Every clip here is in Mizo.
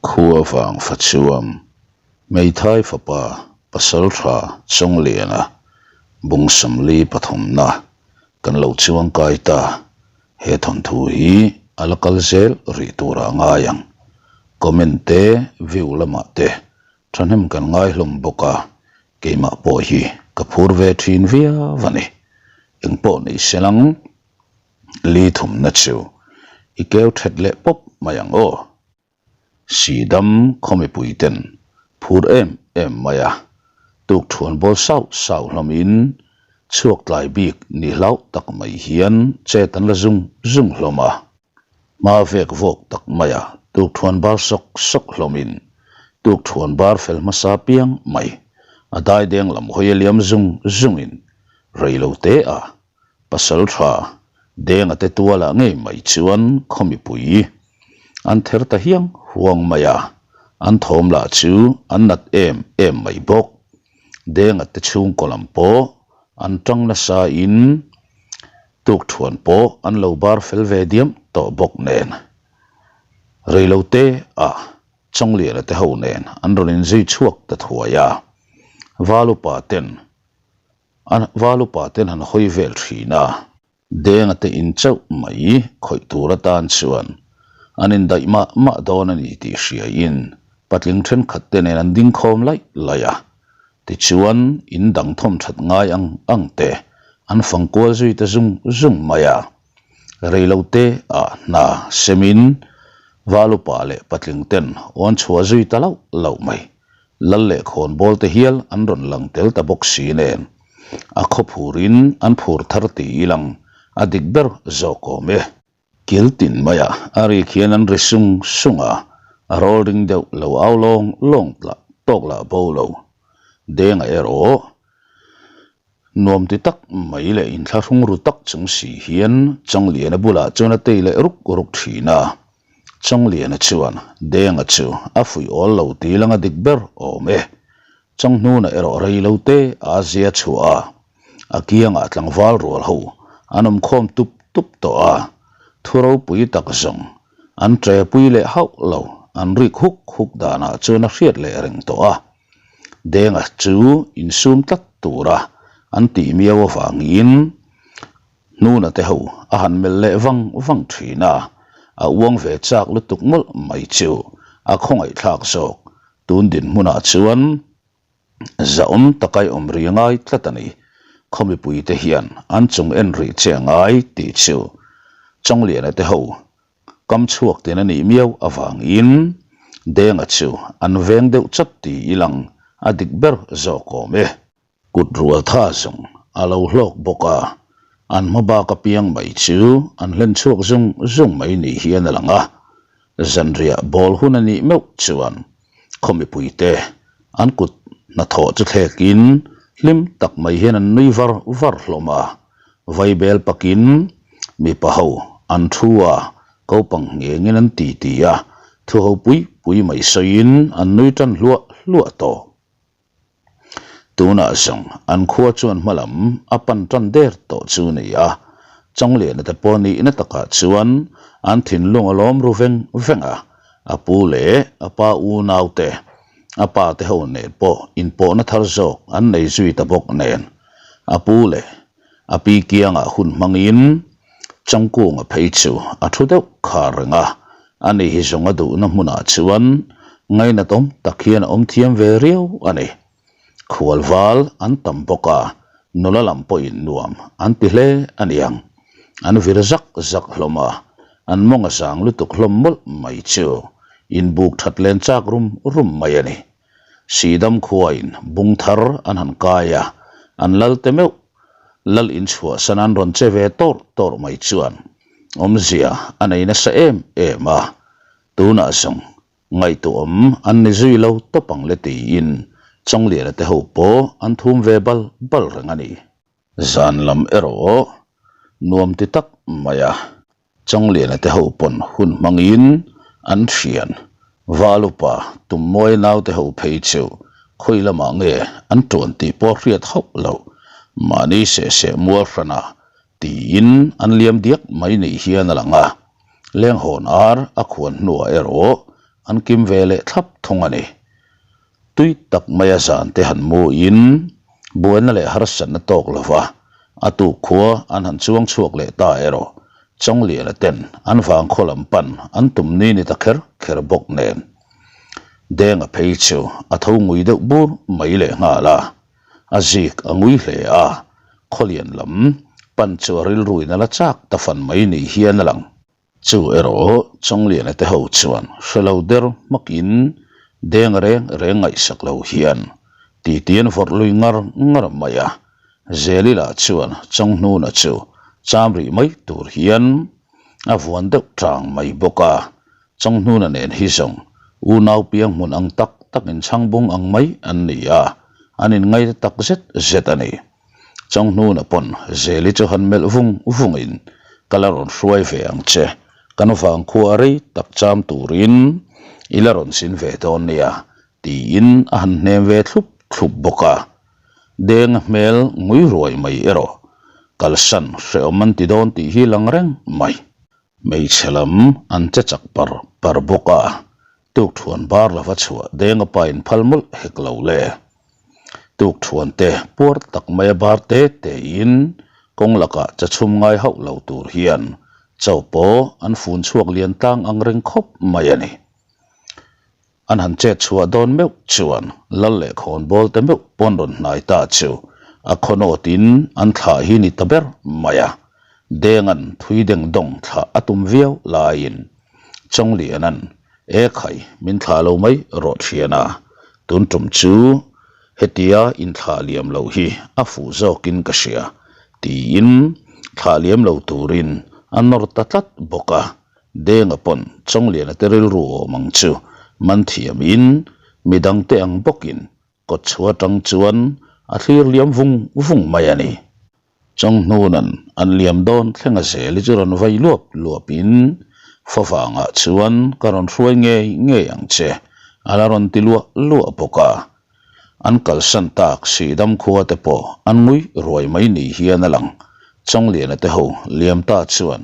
Khua vang fa chuam Hmeithai fapa Pasaltha Chawngliana bung 43 na kan lo chuang kai ta. He thawnthu hi a la kal zel rih turah a ngai ang. Comment te, view lamah te thahnem kan ngai hlawm bawk a, keimah pawh hi ka phur ve thin viau a ni. Engpawh ni se lang. Li thumna chu i keu that leh pawp mai ang aw. Sidam khaw mipui ten phur em em mai a, tuk thuan bawl sauh sauh hlawmin chhuak tlai bik ni hlauh tak mai hian chet an la zung zung hlawm a. Hma vek vawk tak mai a, tuk thuan bar sawk sawk hlawmin tuk thuan bar fel hmasa piang mai a daideng lam hawi a liam zung zungin rei lo te a Pasal tha Denga te tualah ngei mai chuan khaw mipui an ther ta hiang huang mai a, an thawm lah chu an nat em em mai bawk. Denga te chhungkaw lam pawh an tang nasa in tukthuan pawh an lo bar fel ve diam tawh bawk nen reilote ah Chawngliana te ho nen an rawn inzui chhuak ta thuai a, Valupa ten A val upa ten han hawi vel thin a. Denga te in chauh mai khawih tur atan chuan an indaih mah mah dawn a ni tih hriaiin patling thenkhat te nen an ding khawm laih laih a. Tichuan in dang thawm that ngai ang ang te an fang kual zui ta zung zung mai a. Reilote ah hna semin val upa leh patling ten awn chhuah zui ta lauh lauh mai. Lal leh khawnbawl te hial an rawn lang tel ta bawk si nen, a khaw phurin an phur thar ti ilang a dik ber zawk awm e. Kil tin maiah a rik hian an ri sung sung a, a rawl ring deuh lo au lawng lawng tlah tawk lah bo lo. Denga erawh nuam ti tak mai leh inthlahrung ru tak chung si hian Changliana bulah chuan a tei leh ruk ruk thin a. Changliana chuan Denga chu a fuih awl lo tih lang a dik ber awm e. Changhnuna erawh rei lo te a zia chhuah a, a kiangah tlangval rual ho an awm khawm tup tup tawh a, thu ropui tak zawng an ṭepui leh hauh lo an rik huk huk danah chuan a hriat leh reng tawh a. Denga chu insum tlat tura an tih miau avangin Hnuna te ho a han melh leh vang vang thin a, a uang ve chak lutuk mawlh mai chu a khawngaihthlak zawk. Tun dinhmunah chuan zahawm takai awm ri ngai tlat a ni. Khaw mipuite hian an chung en rih che ngai tih chu Chawngliana te ho kam chhuak tin a nih miau avangin Denga chu an veng deuh chat ti ilang a dik ber zawk awm e. Kut rual tha zawng a lo hlawk bawk a, an hma bak apiang mai chu an hlen chhuak zung zung mai ni hian a lang a. Zanriah bawl hun a nih meuh chuan khaw mipuite an kut hnathawh chu thlekin hlim tak mai hian an nui var var hlawm a. Vaibel pakin mipa ho an thu a, kopang nghengin an titi a, thu ho pui pui mai sawiin an nui tan hluah hluah tawh. Tunah zawng an khua chuan hma lam a pan tan der tawh chu ni a, Chawngliana te pawh nihna takah chuan an thinlung a lawm ru veng veng a, a pu leh a pa unau te, a pa te ho nen pawh inpawhna thar zawk an nei zui ta bawk nen, a pu leh a pi kiangah hun hmangin Changkunga phei chu a thu deuh khar reng a, ani hi zawng a duhna hmunah chuan ngainatawm tak hian a awm thiam ve riau a ni. Khual val an tam bawk a, nula lam pawhin nuam an ti hle a niang. An vir zak zak hlawm a, an mawng a zang lutuk hlawm mawlh mai chu inbuk that len chak rum rum mai a ni. Sidam khuain bung thar an han kai a, an lal te meuh Lal inchhuahsan an rawn che ve tawrh tawrh mai chuan awmzia a nei nasa em em a, tunah zawng ngaihtuahawm an ni zui lo tawp ang le tiin Chawngliana te ho pawh an thum ve bal bal reng a ni. Zan lam erawh nuam ti tak mai a. Chawngliana te ho pawn hun hmangin an thian Val upa Tummawi naute ho phei chu khawi lamah nge an tuan tih pawh hriat hauh lo, mahni seh seh mual hrana tiin an liam diak mai nih hian a lang a. Lenghawn ar a khuan hnuah erawh. an kim ve leh thlap thung a ni. Tui tak maia zan te han muin buaina leh harsatna tawk lova a tuk khua an han chuang chhuak leh ta erawh Chawngliana ten an vangkhaw lam pan an tum ni ni ta kher kher bawk nen. Denga phei chu a tho ngui deuh bur mai leh nghal a, a zik a ngui hle a, khawlian lam pan chu a rilruin a la chak ta fan mai ni hian a lang. Chu erawh Chawngliana te ho chuan hre lo der hmakin deng reng reng ngaihsak lo hian titi an vawrh lui ngar ngar mai a, Zelila chuan Chawnghnuna chu cham rih mai tur hian a vuan deuh tang mai bawk a, Chawnghnuna nen hi zawng unau piang hmun ang tak tak inchhangbung ang mai an ni a, an inngaina tak zet zet a ni. Chawnghnuna pawn Zeli chu han melh vung vungin, Ka la rawn hruai ve ang che, kan vangkhua rei tak cham turin i la rawn zin ve dawn nia, tiin a han hnem ve thlup thlup bawk a. Denga hmel ngui ruai mai erawh kalsan hrehawm an ti dawn tih hi lang reng mai. Hmeichhe lam an che chak par par bawk a, tukthuan bar lova chhuah deng a pa in phal mawlh hek lo le. Tukthuan te puar tak mai a bar te te in kawng lakah cha chhum ngai hauh lo tur hian chaw pawh an fun chhuak lian tlang ang reng khawp mai a ni. An han chet chhuah dawn meuh chuan lal leh khawnbawl te meuh pawn rawn hnai ta chu a khawnawt in an thlah hi ni ta ber mai a. Denga'n thui deng dawng thlah a tum viau laiin Chawngliana'n E khai min thlah lo mai rawh thian a, tun tum chu hetia inthlah liam loh hi a fuh zawkin ka hria tiin thlah liam lo turin a nawr ta tlat bawk a. Denga pawn Chawngliana te rilru awm ang chu man thiamin midang te ang bawkin kawt chhuah atang chuan a thlir liam vung vung mai a ni. Chawnghnunan an liam dawn thlenga zel hi chu rawn vai luap luapin favangah chuan ka rawn hruai ngei ngei ang che a la rawn ti luah luah bawk a. An kalsan tak Sihdam khua te pawh an ngui ruai mai ni hian a lang. Chawngliana te ho liam ta chuan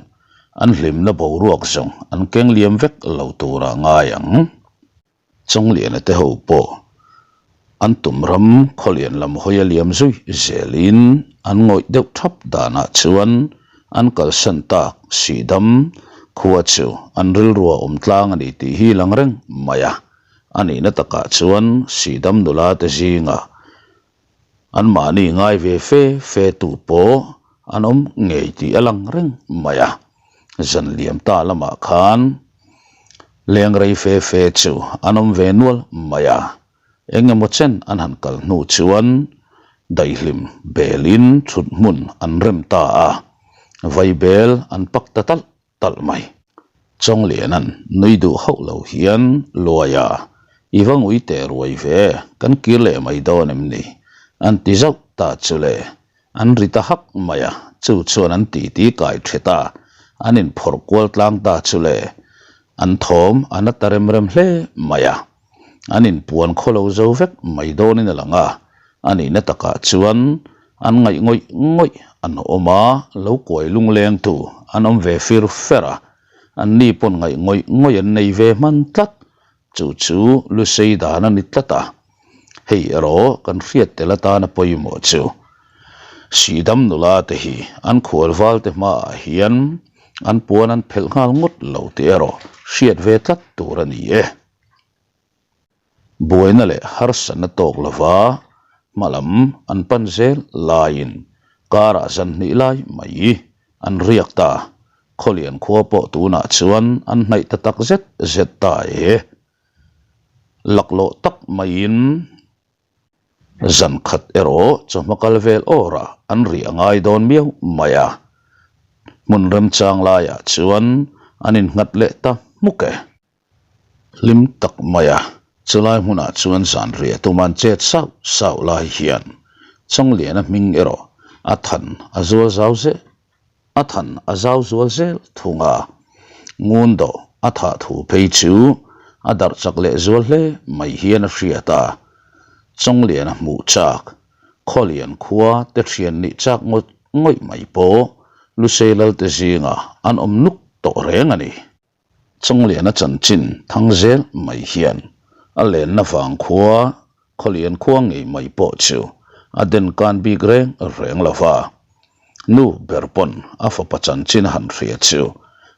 An hlimna boruak zawng an keng liam vek lo turah ngai ang. Chawngliana te ho pawh an tum ram khawlian lam hawi a liam zui zelin an ngawih deuh thap danah chuan an kalsan tak Sihdam khua chu an rilrua awm tlang a ni tih hi lang reng mai a. A nihna takah chuan Sihdam nula te zingah Anmahni ngai ve fe fe tu pawh an awm ngei tih a lang reng mai a, zan liam ta lamah khan leng rei fe fe chu an awm ve nual mai a, eng emaw chen an han kal hnu chuan daihlim belin thut hmun an rem ta a, vaibel an pak ta talh talh mai. Chawngliana'n nui duh hauh lo hian Luaia, i va ngui teh ruai ve, kan kir leh mai dawn em ni? an ti zauh ta chu le. An ri ta hak mai a, chu chuan an titi kai thet a, an inphawrh kual tlang ta chu le. An thawm a na ta rem rem hle mai a. An inpuan khaw lo zo vek mai dawnin a lang a, a nihna takah chuan an ngaih ngawih ngawih an awm a, lo kuai lunglengtu an awm ve fir fer a, anni pawn ngaih ngawih ngawih an nei ve hman tlat, chu chu Lusei dan a ni tlat a, hei erawh kan hriat tel atana pawimawh chu Sihdam nula te hi an khual val te hmaah hian an puan an phelh nghal ngawt lo tih erawh hriat ve tlat tur a ni e. Buaina leh harsatna tawk lova hmalam an pan zel laiin karah zan hnih lai mai an riak ta. Khawlian khua pawh tunah chuan an hnaih ta tak zet zet ta e. Laklawh tak maiin Zan khat erawh chawhma kal vel awrah an rih a ngai dawn miau mai a, hmun remchang laiah chuan an innghat leh ta hmuk e. Hlim tak mai a, chulai hmunah chuan zan riah tuman chet sauh sauh lai hian Chawngliana hming erawh a than a zual zau zel a than a zau zual zel thung a, ngun dawh a thah thu phei chu a darh chak leh zual hle mai hian a hriat a, Chawngliana hmuh chak, Khawlian khua te thian nih chak ngawih ngawih mai pawh Lusei Lalte zingah an awm nuk tawh reng a ni. Chawngliana chanchin thang zel mai hian a lenna vang khua Khawlian khua ngei mai pawh chu a den kan bik reng reng lo va. Nu ber pawn a fapa chanchin a han hria chu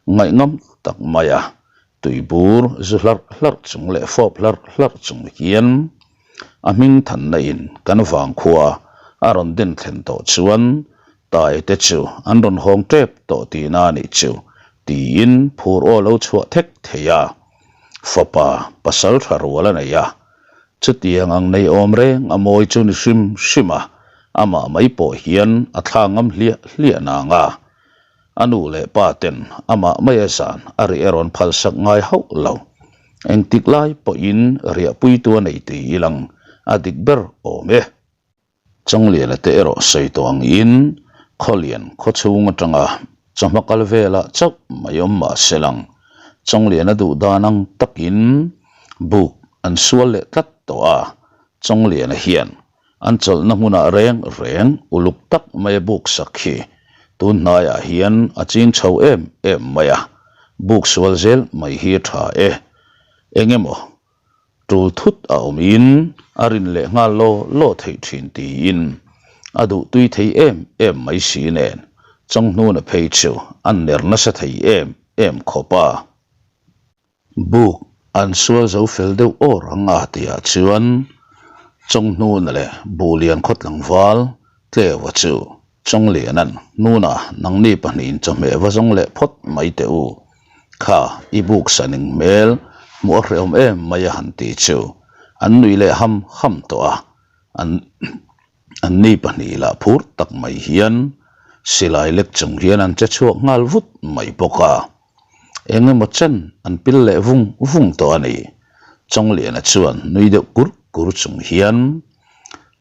ngaihngam tak mai a, tuibur zu hlarh hlarh chung leh fawp hlarh hlarh chung hian a hming thanna in kan vangkhua a rawn den thlen tawh chuan tai te chu an rawn hawng tep tawh tihna a nih chu tiin phur aw lo chhuah thek thei a. Fapa pasal tha rual a nei a, chutiang ang nei awm reng a mawi chu ni hrim hrim a, amah mai pawh hian a thla ngam hliah hliah nang a. A nu leh pa ten amah maia zan a rih erawn phalsak ngai hauh lo. Engtik lai pawhin riahpuitu a nei tih ilang a dik ber awm e. Changliana te erawh sawi tawh angin Khawlian khawchhung atanga chawhma kal velah chauh mai awm mah se lang Changliana duh dan ang takin buk an sual leh tlat tawh a, Changliana hian an chawlhna hmunah reng reng uluk tak maia buk sak hi tun hnaiah hian a ching chho em em mai a, buk sual zel mai hi a tha e. Eng emaw Tul thut a awmin a rin leh nghal law law theih thin tiin a duh tui thei em em mai si nen Chawnghnuna phei chu a ner nasa thei em em khawp a. Buk an sual zo fel deuh awr ang a tihah chuan Chawnghnuna leh Buhlian khaw tlangval Tleua chu Chawnglianan, Nuna, nangni pahnihin chawhmeh va zawng leh phawt mai teh u. Kha, i buk sa ning hmel, hmuh a hrehawm em mai a han ti chu an nui leh ham ham tawh a. An anni pahnih lah phur tak mai hian silai lek chung hian an che chhuak nghal vut mai bawk a. Eng emaw chen an pil leh vung vung tawh a ni. Chawngliana chuan nui deuh kur kur chung hian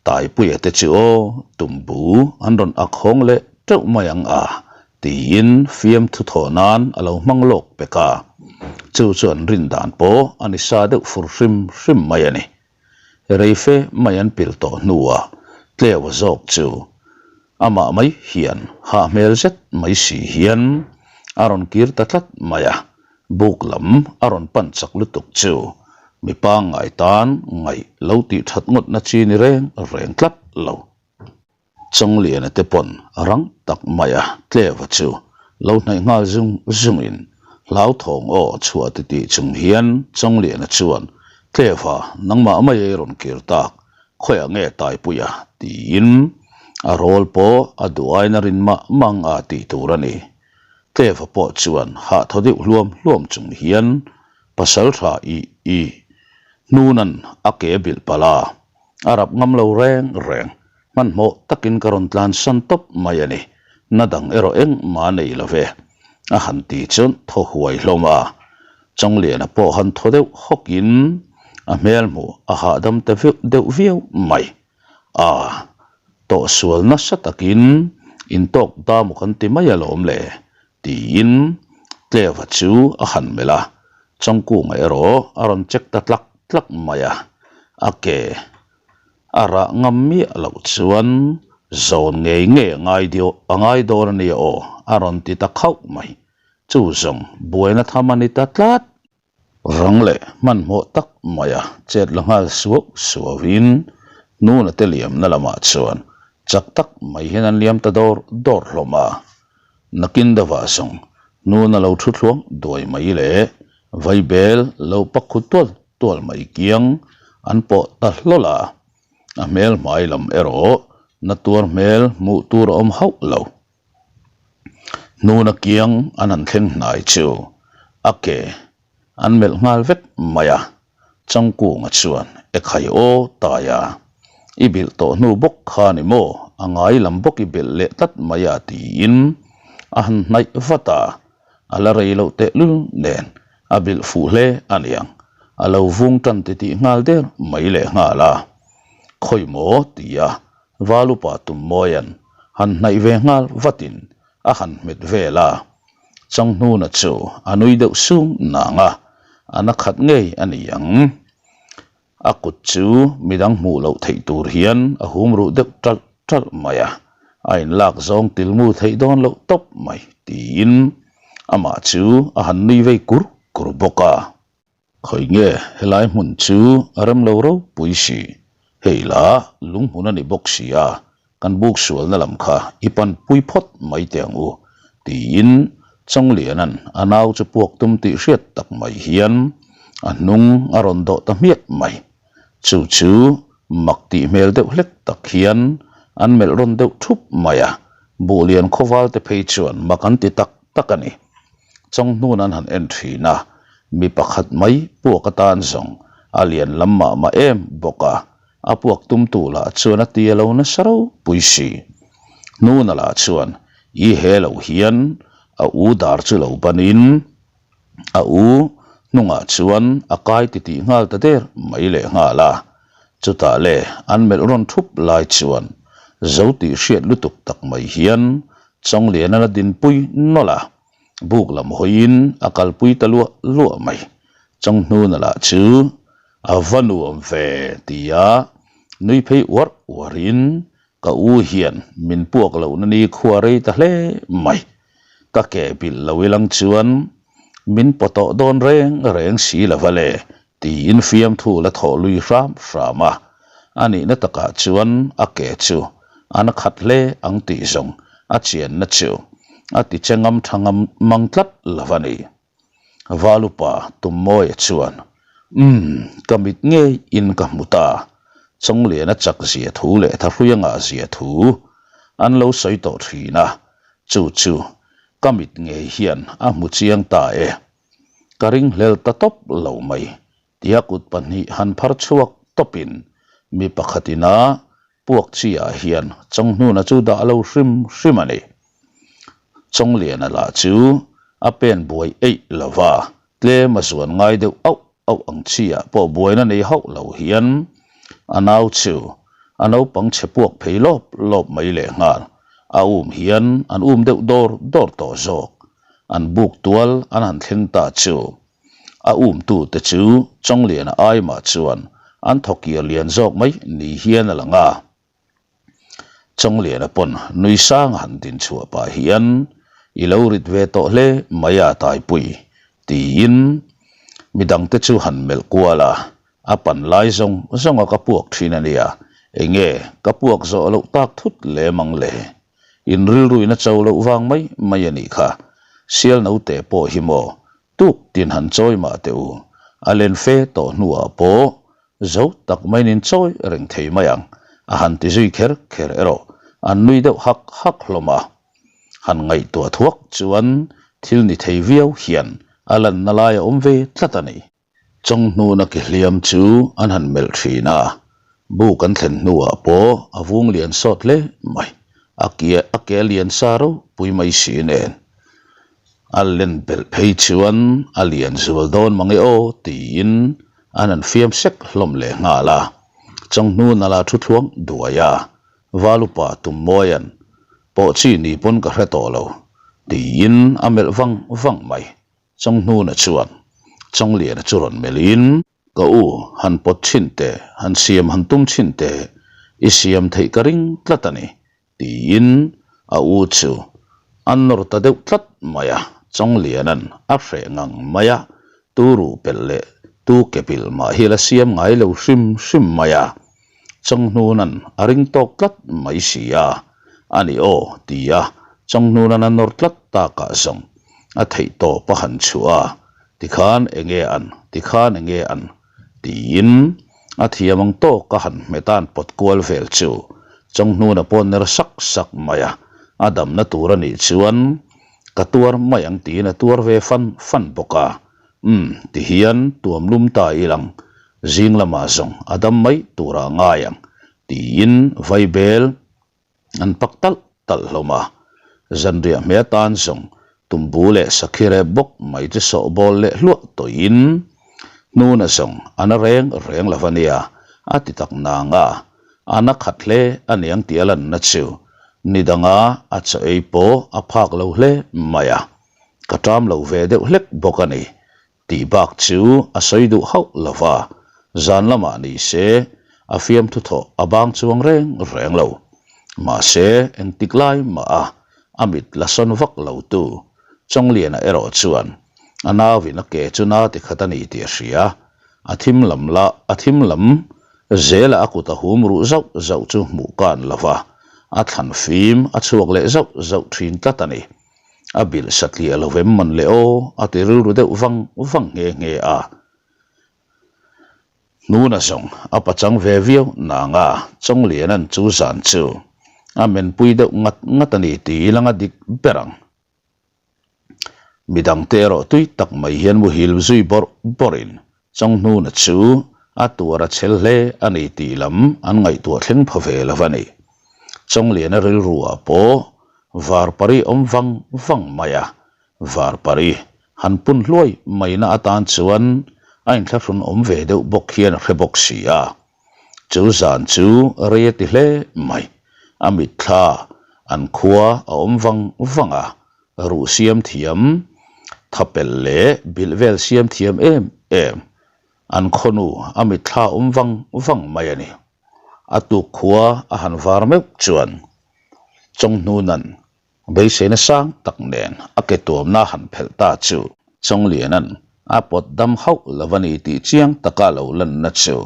Taipuia te chu aw, tumbu an rawn ak hawng leh teuh mai ang a, tiin fiamthu thawh nan a lo hmang lawk pek a. Chu chu an rin dan pawh a ni sa deuh fur hrim hrim mai a ni. Reife mai an pil tawh hnuah Tleua zawk chu amah mai hian hah hmel zet mai si hian a rawn kir ta tlat mai a. Buk lam a rawn pan chak lutuk chu mi pangngai tan ngaih lo tih that ngawtna chi ni reng reng tlat lo. Chawngliana te pawn rang tak maia Tleva chu lo hnaih nghal zung zungin hlauthawng aw chhuah ti tih chung hian Chawngliana chuan Tleva nangmah mai ei rawn kir tak khawiah nge Taipuia tiin a rawl pawh a duh aina rin mah mang a tih tur a ni. Tleva pawh chuan hah thaw deuh hluam hluam chung hian pasal tha i i hnunan a ke bilh palh a, a rap ngam lo reng reng. Hmanhmawh takin ka rawn tlan san tawp mai a ni, na dang erawh engmah a nei lo ve, a han ti chuan thaw huai hlawm a. Chawngliana pawh han thaw deuh hawkin a hmel hmuh a hahdam ta deuh viau mai. A, tawhsual nasa takin intawk ta maw kan ti mai alawm le, tiin Tleva chu a han melh a, Chawngkunga erawh a rawn check ta tlak tlak mai a, a ke a rah ngam miah loh chuan zawn ngei ngei a ngai deuh a ngai dawn a nia aw a rawn ti ta khauh mai, chu zawng buaina tham a ni ta tlat. Rang leh hmanhmawh tak maia chet la nghal suau suauin hnuna te liamna lamah chuan chak tak mai hian an liam ta dawr dawr hlawm a. Nakin deuhah zawng hnuna lo thu thluang duai mai leh vaibel lo pak khu tual tual mai kiang an pawh ta hlawl a. A hmel hmai lam erawh na tuar hmel hmuh tur a awm hauh lo. Hnuna kiang an han thleng hnai chu a ke an melh nghal vek mai a, Changkunga chuan Ekhai aw tai a, i bilh tawh hnu bawk kha ni maw, a ngai lam bawk i belh leh tlat mai a tiin a han hnaih vat a, a la rei loh tehlul nen a bilh fuh hle a niang, a lo vung tan titih nghal der mai leh nghal a, Khawi maw? ti a Valupa Tummawia'n han hnaih ve nghal vatin a han hmet vel a, Changhnuna chu a nui deuh sung nang a, a na khat ngei a ni ang. A kut chu midang hmuh loh theih tur hian a hum ruh deuh ṭalh ṭalh mai a, a inlak zawng tilmu theih dawn loh tawp mai tiin amah chu a han nui vei kur. kur bawk a. Khawi nge helai hmun chu a rem lo ropui si, hei lah lunghmun a ni bawk si a, kan buk sualna lam kha i panpui phawt mai teh ang u, tiin Chawngliana'n a nau chu puak tum tih hriat tak mai hian a hnung a rawn dawh ta hmiah mai. Chu chu mak tih hmel deuh hlek tak hian an melh rawn deuh thup mai a, Buhlian khawval te phei chuan mak an ti tak tak a ni. Chawnghnun an han en thin a, mi pakhat mai puak atan zawng a lian lam mah mah em bawk a, a puak tumtu lah chuan a ti a lo nasa ropui si. Hnuna lah chuan i he lo hian a u dar chu lo banin a u hnungah chuan a kai titih nghal ta der mai leh nghal a, chutah le an melh rawn thup lai chuan zo tih hriat lutuk tak mai hian Chawngliana la dinpui nawlh a, buk lam hawiin a kalpui ta luah luah mai. Chawnghnuna lah chu a va nuam ve tia nui phei uar uarin ka u hian min puak lohna ni khua rei ta hle mai. Ka ke bilh lo ilang chuan min paw tawh dawn reng reng si lo va le Tiin fiamthu la thawh lui hram hram a, a nihna takah chuan a ke chu a na khat hle ang tih zawng a chianna chu a ti che ngam tha ngam mang tlat lo a ni. Valupa Tummawia chuan, Umm, ka mit ngei in ka hmu ta, Chawngliana chak zia thu leh Thahrui ngah zia thu an lo sawi tawh thin a, chu chu ka mit ngei hian a hmu chiang ta e. Ka ringhlel ta tawp lo mai tia kut pahnih han phar chhuak tawpin mi pakhatin a puak chi ah hian Chawnghnuna chu dah lo hrim hrim a ni. Chawngliana lah chu a pen buai eih lo va, tlem a zuan ngai deuh auh auh ang chi ah pawh buaina nei hauh lo hian a nau chu a naupang chhe puak phei lawp lawp mai lehnghal a um hian an um deuh dawr dawr tawh zawk. An buk tual an han thleng ta chu a umtute chu Chawngliana aimah chuan an thawkir lian zawk mai ni hian a lang a. Chawngliana pawn nui sang a han din chhuah pah hian i lo rit ve tawh hle mai a Taipui tiin midangte chu han melh kual a, a pan lai zawng zawng a ka puak thin a nia, enge ka puak zawh loh tak thut lem ang le? In rilruin a cho loh vang mai mai a nih kha. Sial note pawh hi maw tuk tin han chawi mah teh u. A len fe tawh hnuah pawh zo tak maiin in chawi reng thei mai ang a han ti zui kher kher erawh an nui deuh hak hak hlawm a. Han ngaihtuah thuak chuan thil ni thei viau hian a lanna lai a awm ve tlat a ni. Chawnghnuna ke hliam chu an han melh thin a, buk an thlen hnuah pawh a vung lian sawt hle mai. A ke a ke lian sa ropui mai si nen a len belh phei chuan a lian zual dawn mange aw tiin an han fiam sek hlawm leh nghal a. Chawnghnuna la thu thluang duai a, Valupa Tummawia'n pawh chi ni pawn ka hre tawh lo tiin a melh vang vang mai. Chawnghnuna chuan Chawngliana chu rawn melhin, Ka u, han pawt chhin teh, han siam han tum chhin teh, i siam theih ka ring tlat a ni, tiin a u chu a nawr ta deuh tlat mai a. Chawngliana'n a hreh ngang mai a, tu ruh pelh leh tu ke pilh mah hi la siam ngai lo hrim hrim mai a. Changhnuna'n a ring tawk tlat mai si a, a ni aw, ti a Changhnuna'n a nawr tlat takah zawng a theih tawp a han chhuah a, tikhan enge an, tikhan enge an, tiin a thiam ang tawk a han hmet a an pawt kual vel chu Changhnuna pawh ner sak sak mai a, a damna tur a nih chuan ka tuar mai ang tiin a tuar ve fan fan bawk a. Umm, tihian tuam lum ta ilang, zing lamah zawng a dam mai turah a ngai ang, tiin vaibel an pak talh talh hlawm a. Zanriah hmeh atan zawng tumbu leh sakhi rep bawk mai chu sawh bawl leh hluah tawhin hnuna zawng a na reng reng lo a nia, a ti tak nang a. A na khat hle a niang tih a lanna chu nidanga a chaw ei pawh a phak lo hle mai a. Ka ṭam lo ve deuh hlek bawk a ni, tih bak chu a sawi duh hauh lo va, zan lamah ni se a fiamthu thawh a bang chuang reng reng lo. Mahse, engtik lai mah a a mit la sawn vak lo tu Chawngliana erawh chuan. A nauin a ke chu na ti khat a ni tih a hria. A thim lam lah a thim lam zelah a kut a hum ruh zauh zauh chu hmuh kan lo va, a thlan fim a chhuak leh zauh zauh thin tlat a ni. A bilh satliah lo vem man le aw a ti rilru deuh vang vang nghe nghe a. Hnuna zawng a pachang ve viau nanga Chawngliana'n chu zan chu a menpui deuh ngat ngat a ni tih i langa dik ber ang. Midangte erawh tui tak mai hian muhil zui bawrh bawrhin Chawnghnuna chu a tuar a chhel hle a ni tih lam an ngaihtuah thleng pha ve lo a ni. Chawngliana rilru ah pawh Varpari awm vang vang mai a, Varpari han pun hluai maina atan chuan a inthlahrun awm ve deuh bawk hian a hre bawk si a. Chu zan chu rei a ti hle mai. A mitthla an khua a awm vang vang a, ruh siam thiam, thapel leh bilh vel siam thiam em em. An khawnu a mitthla awm vang vang mai a ni. A tuk khua a han var meuh chuan Chawnghnuna'n Beiseina sang tak nen a ke tuamna han phelh ta chu Chawngliana'n a pawt dam hauh lo a ni tih chiang taka lo lanna chu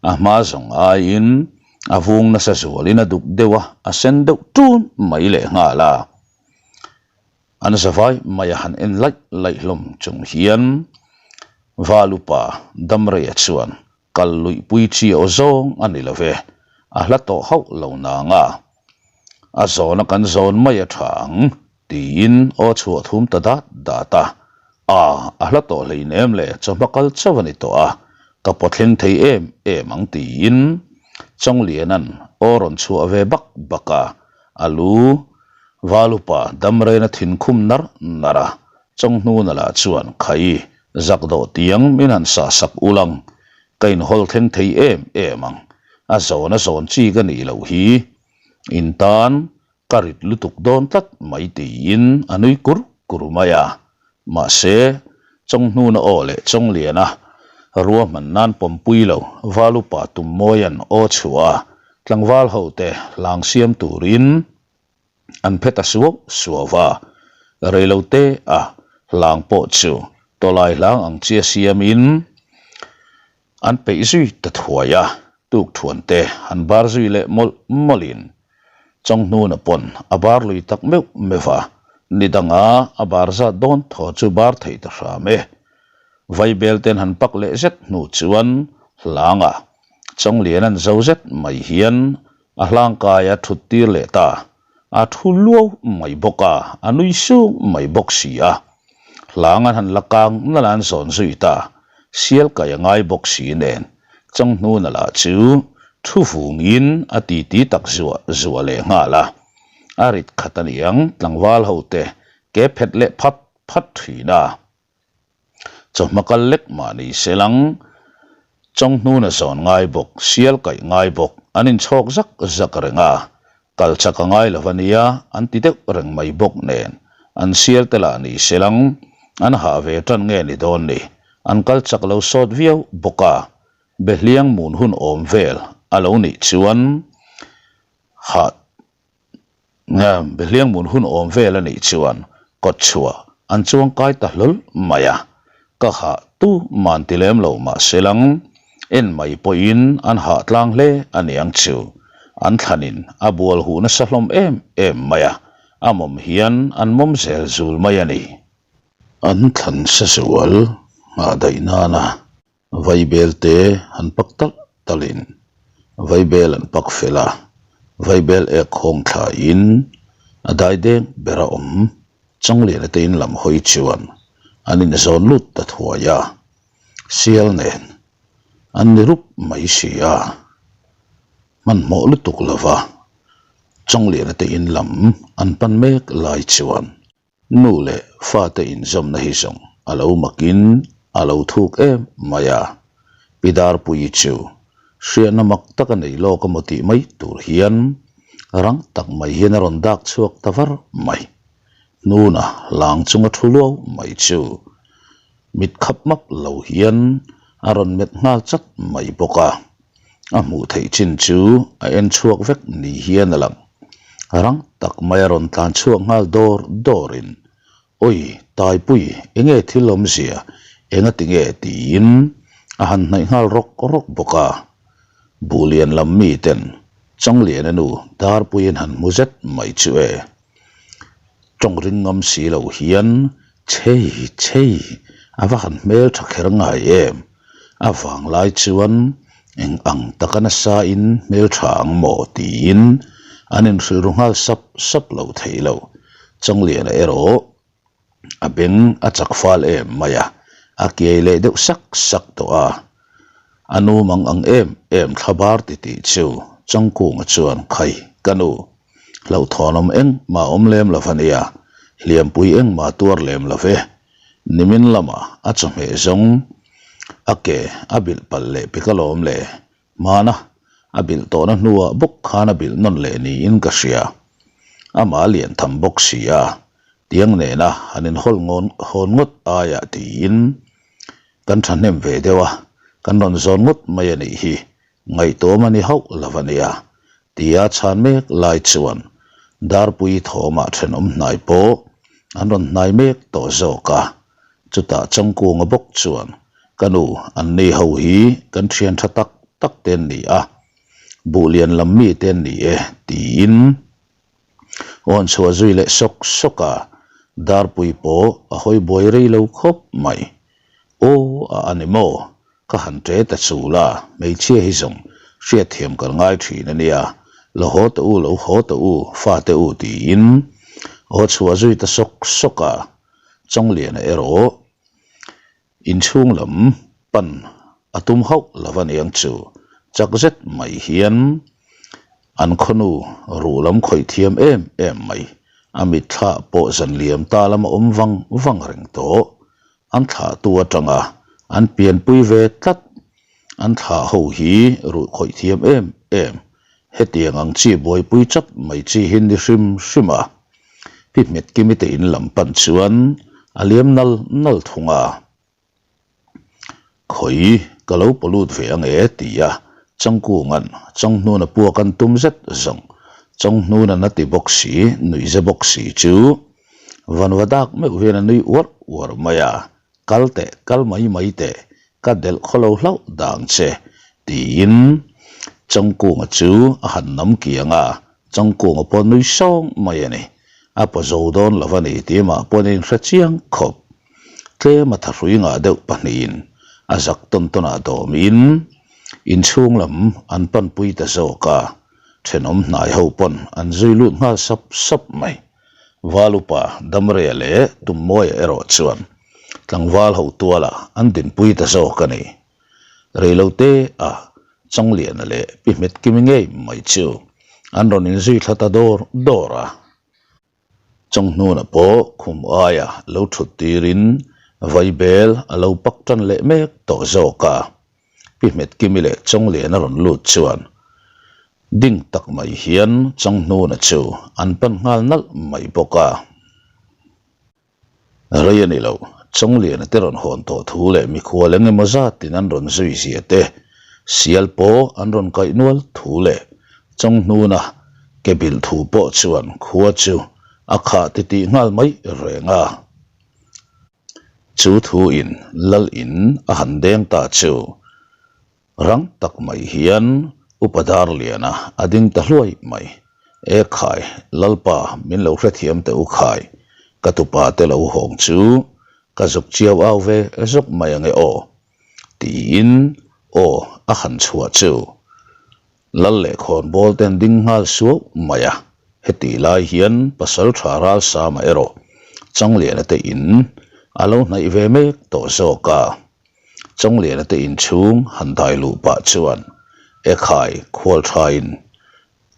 a hma zawng aiin a vung nasa zualin a duk deuh a, a sen deuh tun mai leh nghal a. An zavai mai a han en laih laih hlawm chung hian Valupa Damreia chuan Kal luihpui chi aw zawng a ni lo ve, a hla tawh hauh lo nang a. A zawna kan zawn mai a tha ang, tiin aw chhuah thum ta dat dat a. A, a hla tawh hlein em le, chawhma kal chauh a ni tawh a, ka pawthleng thei em em ang tiin Chawngliana'n aw rawn chhuah ve bak bak a, a lu Valupa damrena thinkhum nar nar a, Chawnghnuna lah chuan Khai, zak dawh tiang min han sah sak ulang, ka inhawl thleng thei em em ang, a zawn a zawn chi ka nih loh hi, in tan ka rit lutuk dawn tlat mai tiin a nui kur kur mai a. Mahse, Chawnghnuna aw leh Chawngliana ruahman nan pawmpui lo Valupa Tummawia'n aw chhuah a, tlangval hote hlang siam turin, An phe ta suau suau va, reilote a hlang pawh chu tawlai hlang ang chia siamin an peih zui ta thuai a, tukthuan te han bar zui leh mawlh mawlhin Chawnghnuna pawn a bar lui tak meuh meuh va, ni danga a bar zat dawn thaw chu bar thei ta hram e. Vaibel ten han pak leh zet hnu chuan hlanga Chawnglian an zo zet mai hian A hlangkai a thut tir leh ta. A thu luau mai bawk a, a nui sung mai bawk si a. Hlang an han la kang nalh an zawn zui ta. Sial kai a ngai bawk si nen, Changhnuna lah chu thu vungin a titi tak zuah zuah leh nghal a. A rit khat a niang tlangval ho te ke phet leh phat phat thin a. Chawhma kal lek mah ni se lang, Chawnghnuna zawn ngai bawk, sial kaih ngai bawk, an inchhawk zak zak reng a, kal chak a ngai lo a nia an ti deuh reng mai bawk nen, an sial te lah ni se lang, an hah ve tan nge ni dawn ni, an kal chak lo sawt viau bawk a, Behliang mun hun awm vel a lo nih chuan hah Behliangmun hun awm vel a nih chuan kawtchhuah an chuang kai ta hlawl mai a, ka hah tu man ti lem lo mah se lang, en mai pawhin an hah tlang hle a niang chu. An thlanin a bual huh nasa hlawm em em mai a, a mawm hian an mawm zel zul mai a ni. An thlan sa zual nghah daih nana Vaibel te han pak talh talhin vaibel an pak fel a, vaibel ek khawng thlain a daideng ber a awm. Changliana te in lam hawi chuan an inzawn lut ta thuai a, sial nen an ni rup mai si a, hmanhmawh lutuk lova Changliana te in lam an pan mek lai chuan Nu leh fate inzawmna hi zawng a lo makin a lo thuk em mai a, Pi Darpuii chu hriatna mak tak a nei lawk emaw tih mai tur hian rang tak mai hian a rawn dak chhuak ta var mai. Hnuna hlang chunga thu luau mai chu mit khap map lo hian a rawn met nghal chat mai bawk a. A hmuh theih chin chu a en chhuak vek ni hian a lang. Rang tak mai a rawn tlan chhuak nghal dawr dawrin. Awi, Taipui, enge thil awmzia, engati nge? tiin a han hnaih nghal rawk rawk bawk a. Buhlian lam miten Changliana nu Darpuiin han hmu zet mai chu e. Tawng ring ngam si lo hian chei chei a va han hmel tha kher ngai em? A vang lai chuan eng ang taka nasa in hmel tha ang maw tiin an inhrilh ru nghal sap sap lo thei lo. Changliana erawh a beng a chak fal em mai a, a kiai leh deuh sak sak tawh a. A nu mang ang em em thlabar titih chu Changkunga chuan khai ka nu Hlauhthawnawm engmah awm lem lo a nia, hliampui engmah tuar lem lo ve. Nimin lamah a chawhmeh zawng a ke a bilh palh leh pek alawm le. Hmana a bilh tawhna hnuah bawk khan a bilh nawn leh niin ka hria. Amah a lian tham bawk si a, tiang nena han inhawlh ngawn hawn ngawt aiah tiin kan thahnem ve deuh a, kan rawn zawn ngawt mai a nih hi. Ngaihtuam a ni hauh lo a nia, tia chhan mek lai chuan Darpui thawmah thenawm hnai pawh an rawn hnai mek tawh zawk a. Chutah Changkunga bawk chuan, Ka nu, anni ho hi kan thian tha tak tak te an ni a, buhlian lam mi te an ni e, tiin awn chhuah zui leh sawk sawk a. Darpui pawh a hawi buai rei lo khawp mai. Aw a a ni maw? Ka han ṭe ta chul a, hmeichhia hi zawng hriatthiam kan ngai ṭhin a nia, lo haw teh u, lo haw teh u, fa teh u tiin aw chhuah zui ta sawk sawk a, Chawngliana erawh inchhung lam pan a tum hauh lo a niang chu, chak zet mai hian an khawnu ruh lam khawih thiam em em mai, a mitthla pawh zan liam ta lama awm vang vang reng tawh. An thlahtu atanga an pianpui ve tlat. An thlah ho hi ruh khawih thiam em em. Hetiang ang chi buaipui chap mai chi hi ni hrim hrim a. Pi Hmetkimi te in lam pan chuan a liam nal nal thung a. Khawi ka lo pawlut ve ang e ti a Changkunga'n Changhnuna puak an tum zet zawng. Changhnuna na ti bawk si, nuihza bawk si chu Vanva dak meuh hian a nui uar uar mai a, Kal teh, kal mai mai teh, ka delh khaw lo hlauh dang che, tiin Changkunga chu a han nam kiang a, Changkunga pawh nui sawng mai a ni. A paw zo dawn lo a ni tih mah pawhin a inhre chiang khawp. Tlem a thahrui ngah deuh pahnihin a zak tawn tawnah dawmin inchhung lam an panpui ta zawk a, thenawm hnai ho pawn an zui lut nghal sap sap mai. Valupa Damrea leh Tummawia erawh chuan tlangval ho tualah an dinpui ta zawk a ni. Reilote a Changliana leh Pi Hmetkimi ngei mai chu an rawn inzui thla ta dawr dawr a. Changhnuna pawh khum aia lo thut tirin vaibel a lo pak tan leh mek tawh zawk a. Pi Hmetkimi leh Chawngliana rawn lut chuan ding tak mai hian Changhnuna chu an pan nghal nalh mai bawk a. Rei a ni lo, Chawngliana te rawn hawn tawh thu leh mikhual eng emaw zatin an rawn zui zia te, sial pawh an rawn kaih nual thu leh Changhnuna ke bilh thu pawh chuan khua chu a khah titih nghal mai reng a. Chu thu in lal in a han deng ta chu rang tak mai hian Upa Darliana a ding ta hluai mai. E khai, Lalpa min lo hrethiam teh u khai, ka tupa te lo hawng chu ka zuk chiau au ve zawk mai ange aw tiin aw a han chhuah chu. Lal leh khawnbawl te an ding nghal suau mai a, hetih lai hian Pasaltha Ralsama erawh Changliana te in a lo hnaih ve mek tawh zawk a. Changliana te in chhung han dai luh pah chuan Ekhai khualthain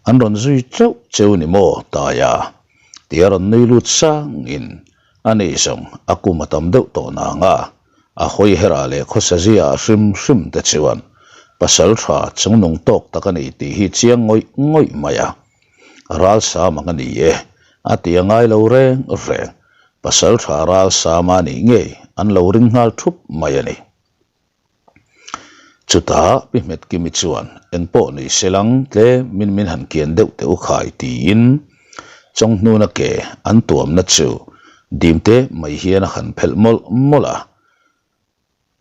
an rawn zui teuh cheu ni maw Taia? Tia rawn nui lut sangin a ni zawng a kum a tam deuh tawh nang a, a hawi herah leh khawsa zia a hrim hrim te chuan pasal tha chungnung tawk tak a ni tih hi chiang ngawih ngawih mai a. Ralsam ang a ni e, a ti a ngai lo reng reng. Pasal tha ralsam a nih ngei an lo ring nghal thup mai a ni. Chutah Pi Hmetkimi chuan engpawh ni se lang tlem min min han kian deuh teh u khai tiin Chawnghnuna ke an tuamna chu. Dimte mai hian a han phelh mawlh mawlh a.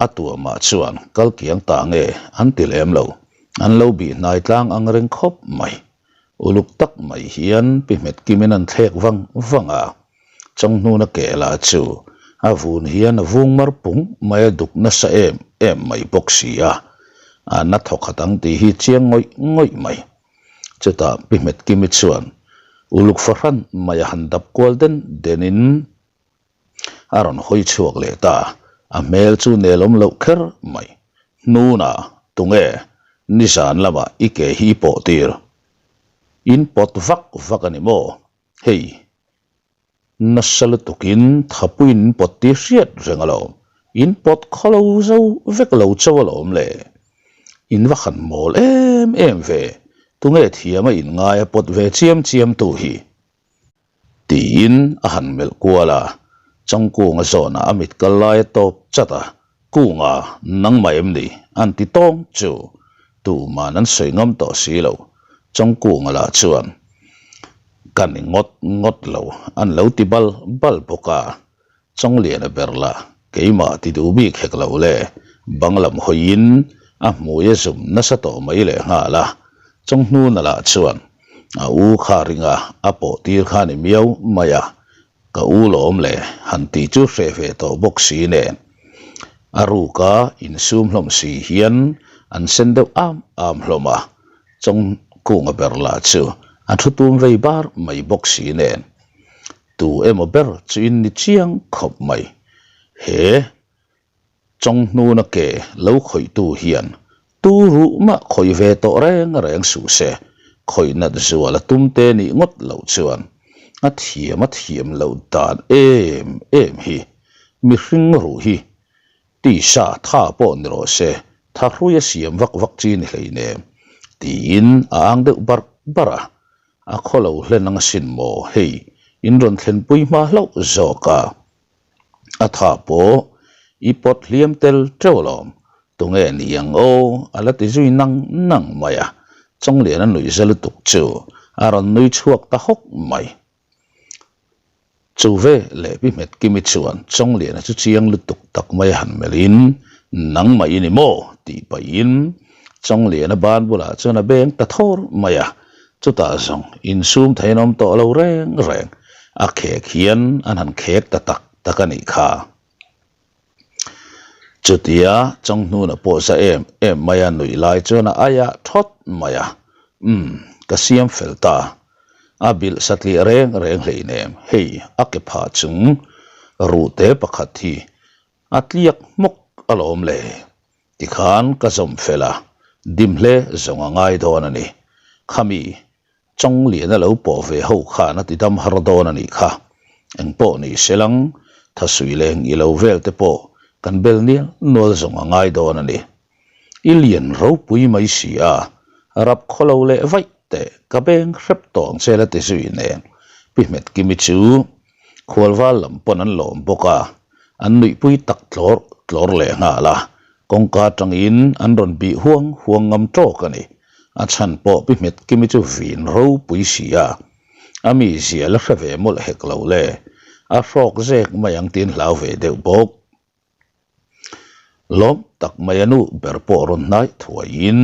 A tuamah chuan kal kiang ta nge an ti lem lo, an lo bih hnai tlang ang reng khawp mai. Uluk tak mai hian pi hmet kimin an thlek vang vang a, Chawnghnuna ke lah chu a vun hian a vung mar pung mai a duk nasa em em mai bawk si a, a na thawkhat ang tih hi chiang ngawih ngawih mai. Chutah pi hmet kimi chuan uluk fahran mai a han dap kual den denin, A rawn hawi chhuak leh ta, a hmel chu nelawm loh kher mai. Hnuna, tunge, nizan lamah i ke hi i pawh tir. In pawt vak vak a ni maw? Hei, nasa lutukin thapuiin in pawt tir hriat reng alawm. In pawt khawlo zo vek lo chauh alawm le. In va han mawl em em ve, tunge thiama inngai a pawt ve chiam chiam tu hi? Tiin a han melh kual a, Changkunga zawnah a mit kal lai a tawp chat a, Kunga, nangmah em ni? an ti tawng chu. Tuman an sawi ngam tawh si lo. Changkunga lah chuan, Ka ni ngawt ngawt lo, an lo ti bal bal bawk a. Chawngliana ber la, keimah ti duh bik hek lo le, bang lam hawiin a hmui a zum nasa tawh mai leh nghal a. Chawnghnuna lah chuan a u kha ringa a pawh tir kha ni miau mai a, ka u lawm le han tih chu hreh ve tawh bawk si nen. A ruka insum hlawm si hian an sen deuh am am hlawm a, Chawngkunga ber lah chu a thu tum vei bar mai bawk si nen. Tu emaw ber chu in ni chiang khawp mai. He Chawnghnuna ke lo khawihtu hian tu ruh mah khawih ve tawh reng reng suh se, khawih nat zual a tum te nih ngawt loh chuan a thiam a thiam loh dan em em hi mihring ruh hi tisa tha pawh ni rawh se, tha hrui a siam vak vak chi ni hleinem tiin a ang deuh barh barh a. A khaw lo hlen ang asin maw hei, in rawn thlenpui hma hlauh zawk a. A tha pawh i pawt hliam tel teuh alawm, tunge ni ang aw a la ti zui nang nang mai a, Chawngliana nuih za lutuk chu a rawn nui chhuak ta hawk mai. Chu ve leh Pi Hmetkimi chuan Chawngliana chu chiang lutuk tak mai a han melhin, Nangmah i ni maw? tih pahin Chawngliana ban bulah chuan a beng ta thawr mai a, chutah zawng insum theiin awm tawh lo reng reng, a khek hian an han khek ta tak tak a nih kha. Chutia Chawnghnuna pawh za em em mai a nuih lai chuan a aiah thawt mai a, Umm, ka siam fel ta. A bilh satliah reng reng hleinem, hei a ke phah chung ruhte pakhat hi a tliak hmawk alawm le. Tikhan ka zawm fel a, dim hle zawng a ngai dawn a ni. Khami Chawngliana lo pawh ve ho khan a ti dam har dawn a nih kha. Engpawh ni se lang, thasui leng i lo vel te pawh kan bel nial nual zawng a ngai dawn a ni. I lian ropui mai si a, rap khaw lo leh vaih teh ka beng hrep tawh ang che la ti zui nen Pi Hmetkimi chu Khualval lam pawn an lawm bawk a, an nuihpui tak tlawr tlawr leh nghal a, kawngka atangin an rawn bih huang huang ngam tawk a ni. A chhan pawh Pi Hmetkimi chu vin ropui si a, a mizia la hre ve mawlh hek lo le, a hrawk zek mai ang tiin hlau ve deuh bawk. Lawm tak mai a nu ber pawh rawn hnai thuaiin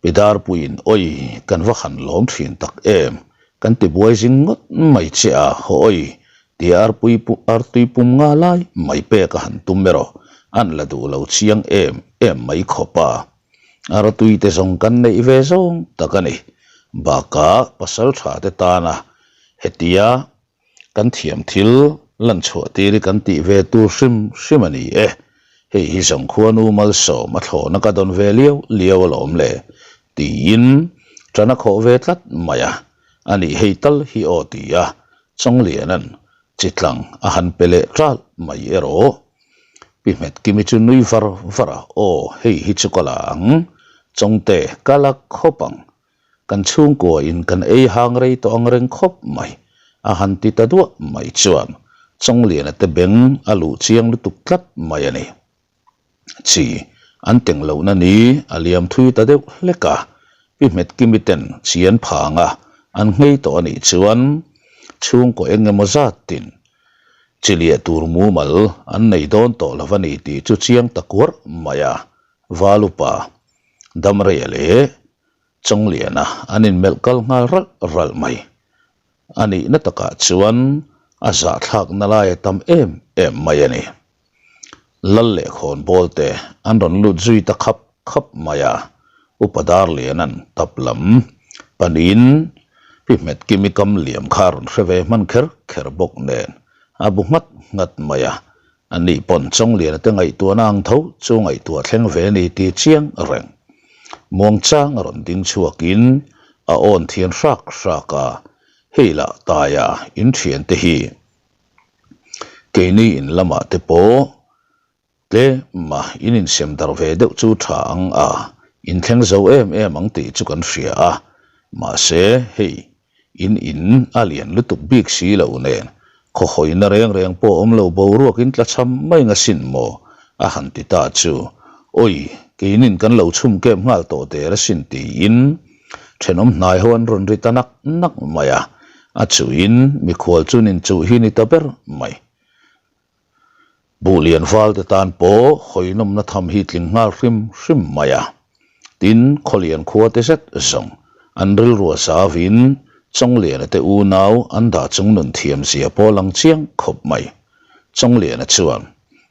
Pi Darpuiin awi kan va han lawm thin tak em, kan ti buai zing ngawt mai che a, haw awi tia arpui artui pum nga lai mai pek a han tum erawh an la duh lo chiang em em mai khawp a. Artui te zawng kan neih ve zawng tak a ni. Bakah pasal tha te tana hetia Kan thiam thil lan chhuah tir hi kan tih ve tur hrim hrim a ni e. Hei hi Zangkhuanu malsawm a thlawhna ka dawn ve liau liau alawm le tiin ṭan a khawh ve tlat mai a. A nih hei tal hi aw ti a, Chawngliana'n chitlang a han pe leh ṭalh mai erawh. Pi Hmetkimi chu nui var var a, Aw hei hi chu ka la ang, Chawngte ka la khawp ang. Kan chhungkua in kan ei hang rei tawh ang reng khawp mai, a han ti ta duah mai chuan Chawngliana te beng a luh chiang lutuk tlat mai a ni. Chi an teng lohna ni a liam thui ta deuh hlek a, Pi Hmetkimi ten chi an phang a, an nghei tawh a nih chuan chhungkaw eng emaw zat tin. Chiliah tur mumal an nei dawn tawh lo a ni tih chu chiang ta kuarh mai a, Valupa, Damreia leh Chawngliana an inmelh kal nghal ralh ralh mai. A nihna takah chuan a zahthlakna lai a tam em em mai a ni. Lal leh khawnbawl te an rawn lut zui ta khap khap mai a, Upa Darliana'n tap lam panin Pi Hmetkimi kam liam kha a rawn hre ve hman kher kher bawk nen a bu nghat nghat mai a, ani pawn Chawngliana te ngaihtuahna ang tho chu ngaihtuah thleng ve ni ti chiang reng. Muangchang a rawn ding chhuakin a awn thian hrak hrak a, hei lah taia inthiante hi Keini in lamah te pawh tlema in insem darh ve deuh chu tha ang a, in thleng zo em em ang tih chu kan hria a, mahse hei in in a lian lutuk bik si lo nen khawhawina reng reng pawh awm lo boruak in tla cham mai nga sin maw a han ti ta chu awi keinin kan lo chhum kep nghal tawh der asin tiin thenawm hnai ho an rawn ri ta nak nak mai a. A chuhin mikhual chu nin chuh hi ni ta ber mai. Buhlian valte tan pawh hawinawmna tham hi tling nghal hrim hrim mai a. Tin, Khawlian khua te zet zawng an rilru a zavin Chawngliana te unau an dah chung nun thiam zia pawh lang chiang khawp mai. Chawngliana chuan,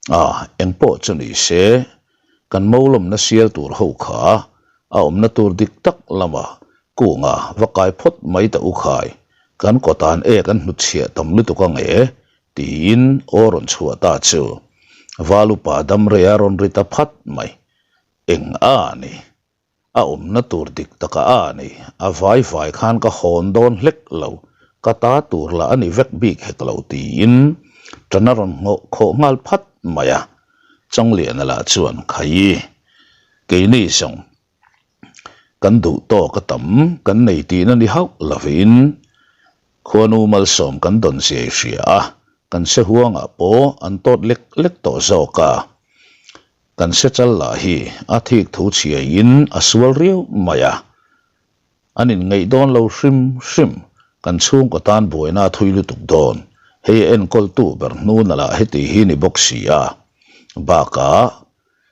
A, engpawh chu ni se, kan molawmna sial tur ho kha a awmna tur dik tak lamah Kunga va kai phawt mai ta u khai, kan kawtan e kan hnutchhiah tam lutuk ang e, tiin aw rawn chhuah ta chu. Valupa damrei a rawn ri ta phat mai. Eng a ni? A awmna tur dik taka a ni, a vai vai khan ka hawn dawn hlek lo, ka ta tur lah a ni vek bik hek lo tiin ṭan a rawn nghawh khawh nghal phat mai a. Chawngliana lah chuan, Khaii, keini zawng Kan duh tawk a tam kan nei tihna ni hauh lovin khuanu malsawm kan dawn zia i hria a, kan se huangah pawh an tawt lek lek tawh zawk a. Kan se chal lah hi a thik thu chhiaiin a sual riau mai a, an inngeih dawn lo hrim hrim, kan chhungkaw tan buaina a thui lutuk dawn, hei a enkawltu ber hnuna lah heti hi ni bawk si a, bakah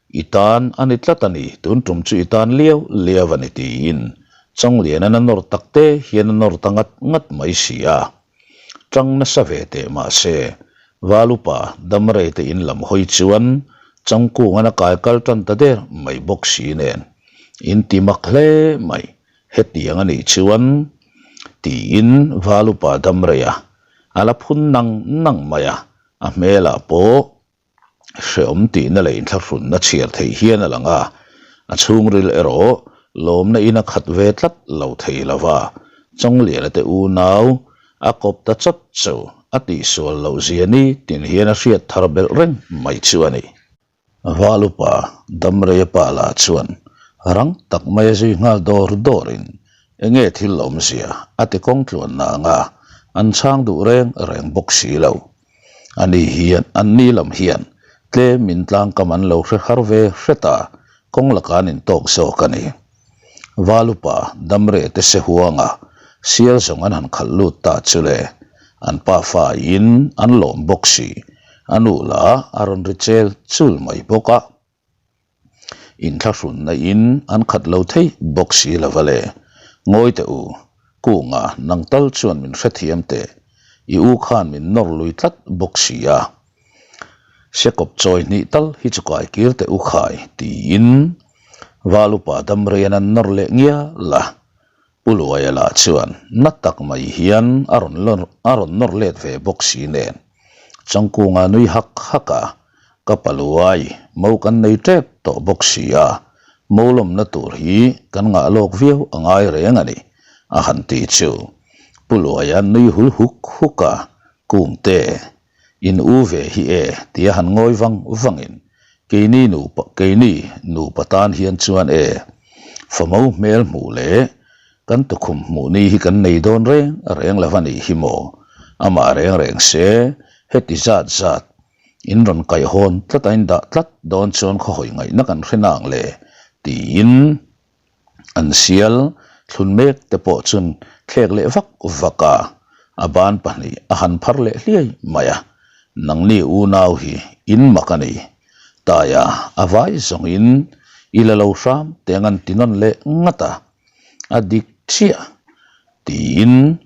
I tan a ni tlat a ni, tun tum chu i tan liau liau a ni tiin Chawnglianan a nawr tak te hian a nawr ta ngat ngat mai si a. Tang nasa ve teh mah se, Valupa Damrei te in lam hawi chuan Changkungan a kai kal tan ta der mai bawk si nen in ti mak hle mai, hetiang a nih chuan tiin Valupa Damrei a a la phun nang nang mai a, a hmelah pawh Hreawm tihna leh inthlahrunna chhiar theih hian a lang a, a chhungril erawh lawmna in a khat ve tlat lo thei lo va, Chawngliana te unau a kawp ta chawt chu a tihsual loh zia ni tin hian a hriat thar belh reng mai chu a ni. Valupa Damreia pa lah chuan rang tak mai a zui nghal dawr dawrin enge thil awmzia a ti kawng tluan nang a, an chhang duh reng reng bawk si lo. Ani hian anni lam hian tlemin tlangkam an lo hre har ve hret a, kawng laka an intawk zawk a ni. Valupa Damre te se huanga sial zawng an han khalh lut ta chu le, an pa faiin an lawm bawk si, a nu lah a rawn ri chel chul mai bawk a. Inthlahrunna in an khat lo thei bawk si lo va le. Ngawi teh u, Kunga nang tal chuan min hrethiam teh, i u khan min nawr lui tlat bawk si a. Sekawp chawi hnih tal hi chu kai kir teh u khai tiin Valupa Damreian an nawr leh ngial a. Pu Luaia lah chuan na tak mai hian a rawn a rawn nawr let ve bawk si nen. Changkunga nui hak hak a, Ka pa Luai, mo kan nei tep tawh bawk si a, mo lawmna tur hi kan ngah lawk viau a ngai reng a ni, a han ti chu. Pu Luaia nui hul huk huk a, Kungte, In u ve hi e tia han ngawi vang vangin keini nupa keini nupa tan hian chuan e famo hmel hmuh leh kan tukhum hmuh ni hi kan nei dawn reng reng lo a nih hi maw amah reng reng se heti zat zat in rawn kaihhawn tlat a in dah tlat dawn chuan khawhawi ngaihna kan hre nang le tiin An sial thlun mek te pawh chun thlek leh vak vak a, a ban pahnih a han phar leh hliai mai a. Nangni unau hi in mak a ni. Taia a vai zawngin i la lo hram teng an ti nawn leh ngat a, a dik chiah tiin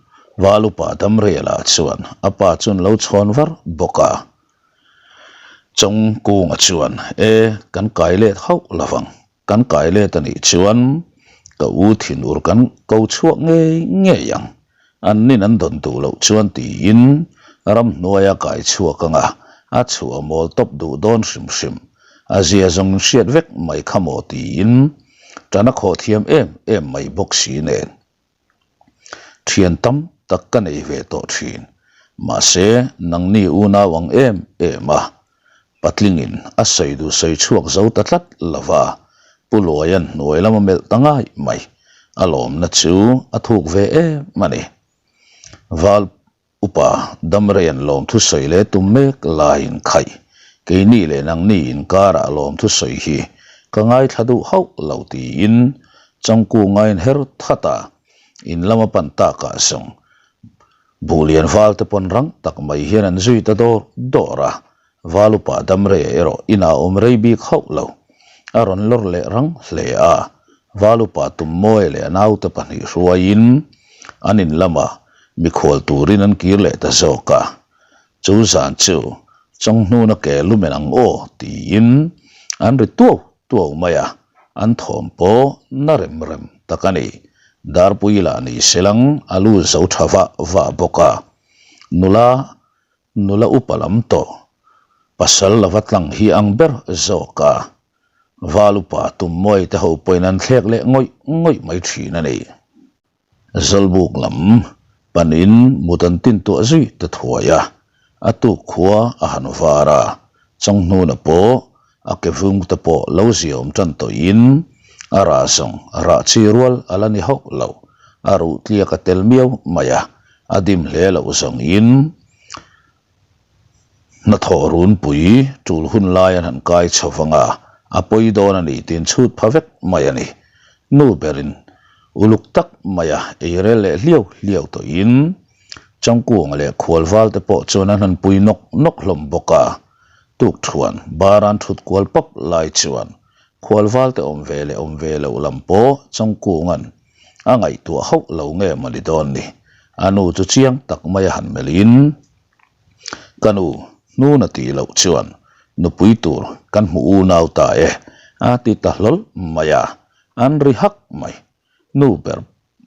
Valupa Damrela chuan a pa chuan lo chhawn var bawk a. Chawngkunga chuan, E, kan kai let hauh lovang. Kan kai let a nih chuan ka u thinur kan ko chhuak ngei ngei ang. An nin an dawn duh loh chuan tiin ramhnuaia kai chhuak anga a chhuah mawl tawp duh dawn hrim hrim. A zia zawng in hriat vek mai kha maw tiin tan a khawh thiam em em mai bawk si nen. Thian tam tak ka nei ve tawh thin. Mahse, nangni unau ang em em a, patlingin a sawi duh sawi chhuak zo ta tlat lo va, Pu Luaia'n hnuai lama melh ta ngai mai. A lawmna chu a thuk ve em a ni. Val. Upa Damreian lawmthu sawi leh tum mek laiin khaih, keini leh nangni inkarah lawmthu sawi hi ka ngaithla duh hauh lo tiin Changkunga in her that a, in lama pan takah zawng Buhlian valte pawn rang tak mai hian an zui ta dawr dawr a, Val upa Damreia erawh inah awm rei bik hauh lo. A rawn lawr leh rang hle a, Val upa Tummawia leh a naute pahnih hruaiin an in lamah mikhual turin an kir leh ta zawk a. Chu zan chu Chawnghnuna ke lumen ang aw tiin an ri tuau tuau mai a, an thawm pawh na rem rem tak a ni. Darpui lah ni selang a lu zo tha vah vah bawk a, nula Nula upa lam tawh, pasal lova tlang hi ang ber zawk a, val upa Tummawi te ho pawhin an thlek leh ngawih ngawih mai thin a ni. Zawlbuk lam panin mut an tin tuah zui ta thuai a, a tuk khua a han var a, Changhnuna pawh a ke vung te pawh lo ziaawm tan tawhin a rah zawng rah chi rual a la ni hauh lo, a ruh tliak a tel miau mai a, a dim hle loh zawngin hnathawh runpui tul hun lai an han kai chho vang a, a pawi dawn a ni tiin chhut pha vek mai a ni. Nu berin uluk tak maia ei rel leh hliau hliau tawhin Changkunga leh Khualval te pawh chuan an han pui nawk nawk hlawm bawk a. Tukthuan baran thut kual pap lai chuan Khualval te awm ve leh awm ve loh lam pawh Changkunga'n a ngaihtuah hauh lo nge maw ni dawn ni. A nu chu chiang tak mai a han melhin, Ka nu, hnuna tih loh chuan nupui tur kan hmu unau ta e, a ti ta hlawl mai a, an ri hak mai. Nu ber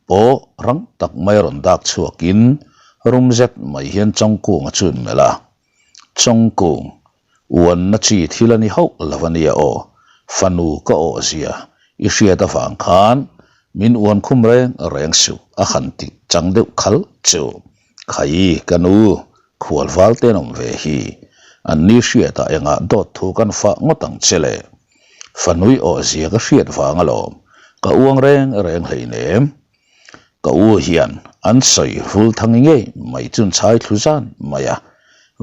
pawh rang tak mai a rawn dak chhuakin rum zet mai hian Chawngkunga chu in melh a. Chawngkung, uanna chi thil a ni hauh lo a nia aw, fanu ka awh zia i hriat avang khan min uan khum reng reng suh a han ti chang deuh khal chu. Khai ka nu, khual val ten awm ve hi, an ni hriatah engah dawt thu kan fah ngawt ang che le. Fanui awh zia ka hriat vang alawm, ka uang reng reng hleinem. Ka u hian an sawi Vulthangi ngei mai chun chhai thlu zan mai a,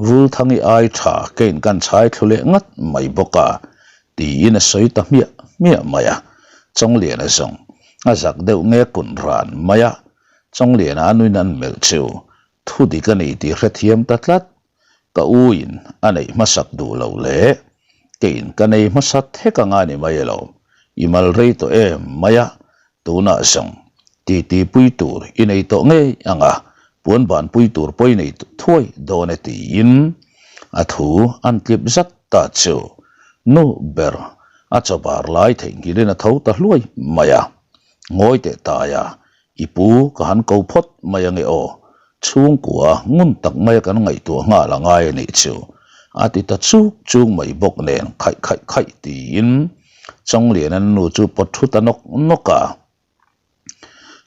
Vulthangi ai tha kein kan chhai thlu leh ngat mai bawk a, tiin a sawi ta hmiah hmiah mai a. Chawngliana zawng a zak deuh nge kun ran mai a, Chawngliana a nuin an melh chu thu dik a ni tih hrethiam ta tlat. Ka u in a neih hmasak duh loh leh keiin ka nei hmasa thek anga ni mai elo, i mal rei tawh em mai a, tunah zawng titi pui tur i nei tawh ngei anga puan ban pui tur pawh i nei thuai dawn e tiin a thu an tlip zat ta chu nu ber a chaw bar lai theihnghilhin a tho ta hluai mai a, ngawi teh taia I pu ka han ko phawt mai ange aw, chhungkua ngun tak maia kan ngaihtuah nghal a ngai a nih chu, a ti ta chuk chuk mai bawk nen khaih khaih khaih tiin Chawngliana nu chu pawt thu ta nawk nawk a.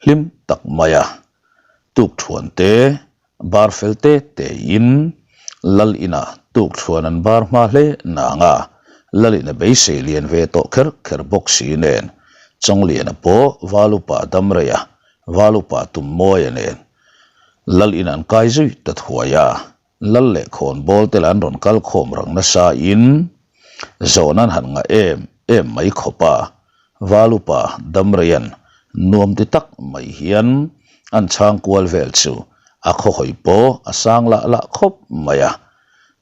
Hlim tak maia tukthuan te Bar fel te tein Lal inah tukṭhuan an bar hma hle nang a, Lal in a beisei lian ve tawh kher kher bawk si nen, Chawngliana pawh Val upa Damreia, Val upa Tummawia nen Lal in an kai zui ta thuai a, Lal leh khawnbawl te lah an rawn kal khawm rang nasa in zawn an han ngah em em mai khawp a, Val upa Damreian nuam ti tak mai hian an chhang kual vel chu a khawhawi pawh a sang lah lah khawp mai a.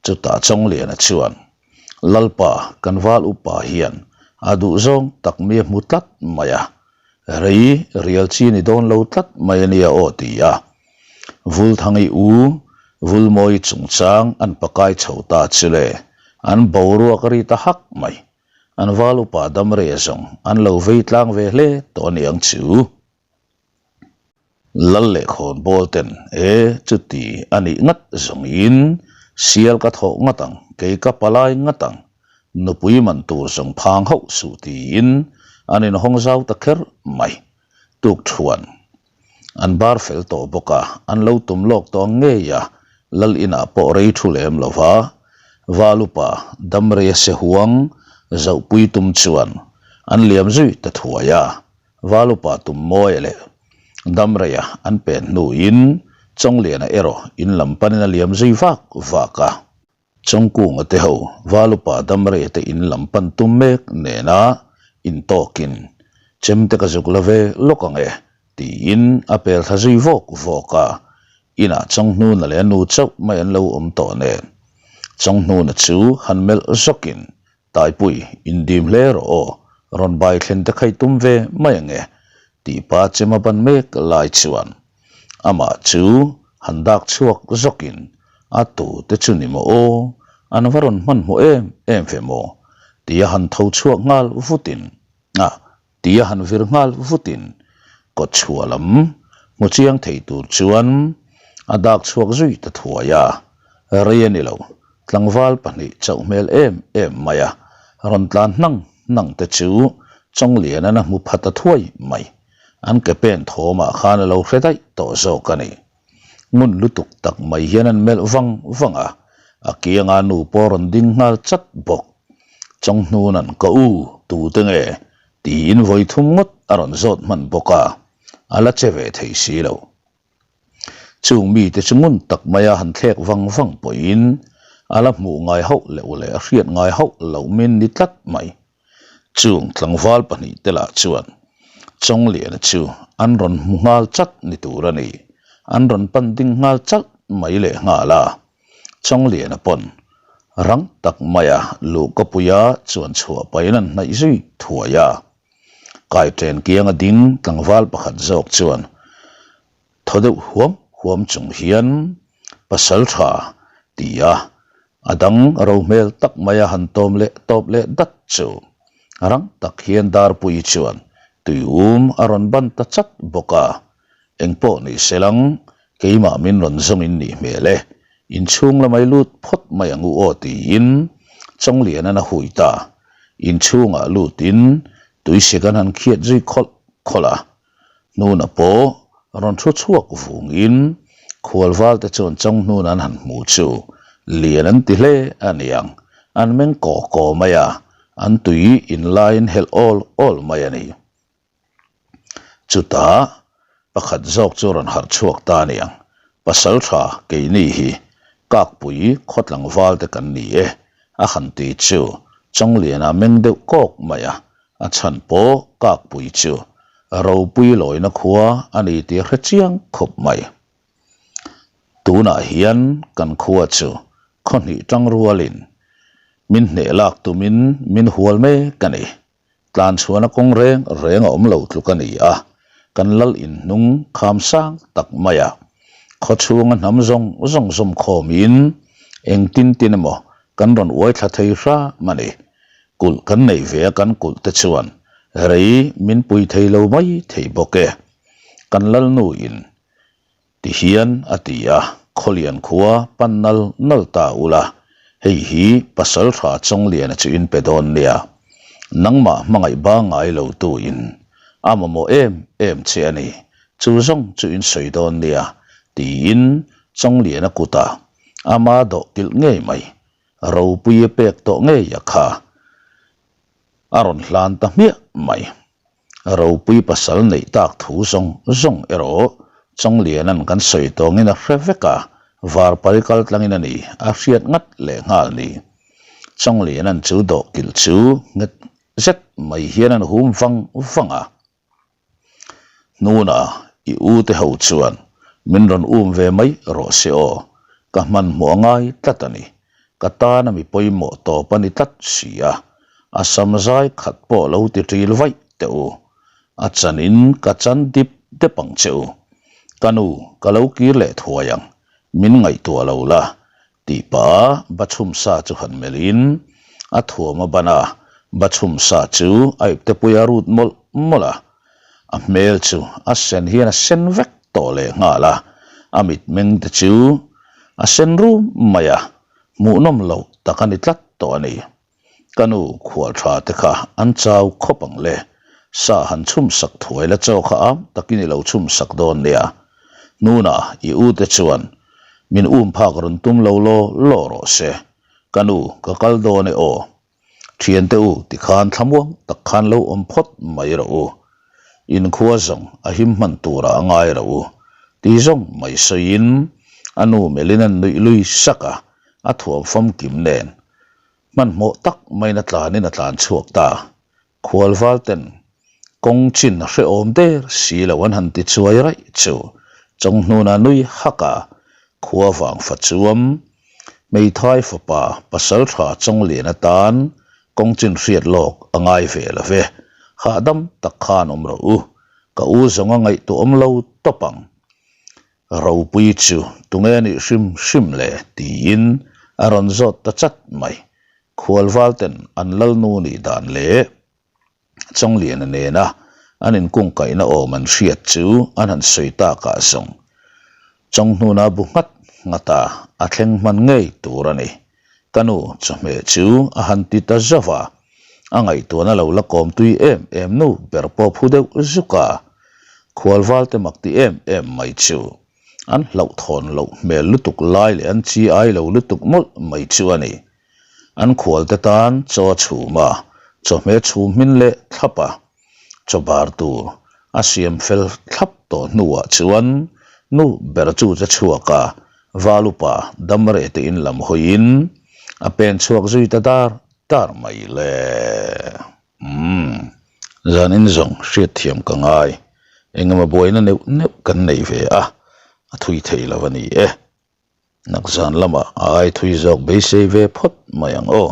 Chutah Chawngliana chuan, Lalpa, kan val upa hian a duhzawng tak mi a hmu tlat mai a, rei rial chi ni dawn lo tlat mai a nia aw ti a. Vulthangi u Vulmawi chungchang an pakai chho ta chu le, an boruak a ri ta hak mai. An val upa damrei zawng an lo vei tlang ve hle tawh a niang chu. Lal leh khawnbawl ten e chuti a nih ngat zawngin sial ka thawh ngat ang, kei ka palai ngat ang, nupui man tur zawng phang hauh suh tiin an inhawng zau ta kher mai. Tuk thuan an bar fel tawh bawk a, an lo tum lawk tawh ang ngei a, Lal inah pawh rei thu lem lo va, Valupa Damreia Sehuang zohpui tum chuan an liam zui ta thuai a. Valupa Tummawia leh Damreia an pen hnuin Chawngliana erawh in lam panin a liam zui vak vak a. Chawngkunga te ho Valupa Damreia te in lam pan tum mek nena intawkin, Chemte ka zuk la ve lawk ang e, tiin a pel thla zui vawk vawk a. Inah Chawnghnuna leh a nu chauh mai an lo awm tawh nen. Chawnghnuna chu han melh zawkin Taipui, indim hle rawh aw, rawn bai thlen te kha i tum ve mai ang e, tih pa chem a ban mek lai chuan amah chu han dak chhuak zawkin a tu te chu ni maw aw, an va rawn hmanhmawh em em ve maw, tia han tho chhuak nghal vutin a Tia han vir nghal vutin kawt chhuah lam hmu chiang thei tur chuan a dak chhuak zui ta thuai a, rei a ni lo, tlangval pahnih chauh hmel em em mai a, rawn tlan hnang hnang te chu Chawngliana'n a hmu pha ta thuai mai, an ke pen thawmah khan a lo hre daih tawh zawk a ni. Ngun lutuk tak mai hian an melh vang vang a, a kianga nu pawh rawn ding nghal chat bawk. Chawnghnun an ka u, tute nge? tiin vawi thum ngawt a rawn zawt hman bawk a, a la che ve thei si lo. Chung mite chu ngun tak maia han thlek vang vang pawhin a la hmuh ngai hauh leh u leh a hriat ngai hauh loh min ni tlat mai. Chung tlangval pahnihte lah chuan Chawngliana chu an rawn hmu nghal chat ni tur a ni. An rawn pan ding nghal chalh mai leh nghal a. Chawngliana pawn rang tak maia luhkapuia chuan chhuah pahin an hnaih zui thuai a. Kaiṭen kianga ding tlangval pakhat zawk chuan Thaw deuh huam huam chung hian pasal tha ti a, a dang ro hmel tak mai a han tawm leh tawp leh dat chu rang tak hian Darpuii chuan tui um a rawn ban ta chat bawk a, engpawh ni se lang keimah min rawn zawng in nih hmel e, inchhung lamai lut phawt mai ang u aw tiin Chawngliana'n a hui ta, inchhungah lutin tuisik an han khiat zui khawlh khawlh a. Hnuna pawh rawn thu chhuak vungin khualval te chuan Chawnghnun an han hmu chu lian an ti hle a niang, an meng kaw kaw mai a, an tui in laiin helh awl awl mai a ni. Chutah pakhat zawk chu rawn harh chhuak ta a niang, Pasal tha keini hi Kakpui khawtlangval te kan ni e a han ti chu Chawngliana meng deuh kawk mai a, A chhan pawh Kakpui chu ropui lawina khua a ni tih a hre chiang khawp mai. Tunah hian kan khua chu khaw hnih tang rualin min hneh lak tumin min hual mek a ni. Tlan chhuahna kawng reng reng a awm lo tluk a ni a, kan lal inhnung kham sang tak mai a. Khaw chhunga hnam zawng zawng zawm khawmin engtin tin emaw kan rawn uai thla thei hram a ni. Kulh kan neih ve a kan kulh te chuan rei min pui thei lo mai thei bawk e. Kan lalnu in ti hian a ti a, Khawlian khua pan nal nal ta ula, hei hi pasal tha Chawngliana chu in pe dawn nia. Nangmah hmangaih ba ngai lo tu in a mamawh em em che a ni, chu zawng chu in sawi dawn nia tiin Chawngliana kutah ama dawh kilh ngei mai. Ropui a pek tawh ngei a kha a rawn hlan ta hmiah mai. Ropui pasal neih tak thu zawng zawng erawh Chawngliana'n kan sawi tawngin a hre vek a, Varpari kal tlangin a ni a hriat ngat leh nghal ni. Chawngliana'n chu dawhkilh chu nghet zet mai hian an hum vang vang a. Hnuna i u te ho chuan min rawn um ve mai rawh se aw, ka hmanhmawh a ngai tlat a ni. Ka tana mi pawimawh tawp a ni tlat si a, a sam zai khat pawh lo ti ṭil vaih teh u. A chanin ka chan dip dep ang che u. Ka nu, ka lo kir leh thuai ang, min ngaihtuah lo la, tih pah a ba chhum sa chu han melhin a thuam a ban a, ba chhum sa chu a iptepui a rut mawlh mawlh a. A hmel chu a sen hian a sen vek tawh leh nghal a, a mitmeng te chu a sen rum mai a, hmuhnawm loh tak a ni tlat tawh a ni. Ka nu khual tha te kha an chau khawp ang le, sa han chhum sak thuai la chaw kha am takin i lo chhum sak dawn nia. Hnuna i u te chuan min um phak rawn tum lo law law rawh se, ka nu ka kal dawn e aw. Thiante u tikhan thlamuang tak khan lo awm phawt mai rawh u. Inkhua zawng a him hman turah a ngai rawh u. Ti zawng mai sawiin a nu melhin a nuih lui sak a, a thuam famkim nen hmanhmawh tak maiin a tlanin a tlan chhuak ta. Khualval ten kawng chin a hrehawm der si lo an han ti chuai raih chu Chawnghnuna nui hak a, khua vang fa chuam Hmeithai fapa pasaltha Chawnglian atan kawng chin hriat lawk a ngai ve lo ve, hahdam tak khan awm rawh u, ka u zawng a ngaihtuahawm lo tawp ang. Ropui chu tunge nih hrim hrim le? tiin a rawn zawt ta chat mai. Khualval ten an lalnu nih dan leh Chawngliana nena an inkungkaihna awm an hriat chu an han sawi takah zawng Chawnghnuna bu nghat nghat a, a thleng hman ngei tur a ni. Ka nu chawhmeh chu a han ti ta zauh a, a ngaihtuahna lo la kawm tui em em nu ber pawh phu deuh zuk a, khualval te mak ti em em mai chu an hlauhthawn loh hmel lutuk lai leh an chi ai lo lutuk mawlh mai chu a ni. An khualte tan chaw a chhum a, chawhmeh chhum hmin leh thlap a, chaw bar tur a siam fel thlap tawh hnuah chuan nu ber chu che chhuak a, val upa damreh te in lam hawiin a pen chhuak zui ta dar dar mai le. Umm, zanin zawng hriatthiam ka ngai, engemaw buaina neuh neuh kan nei ve a, a thui thei lo a ni e. Nakzan lamah a ai thui zawk beisei ve phawt mai ang aw.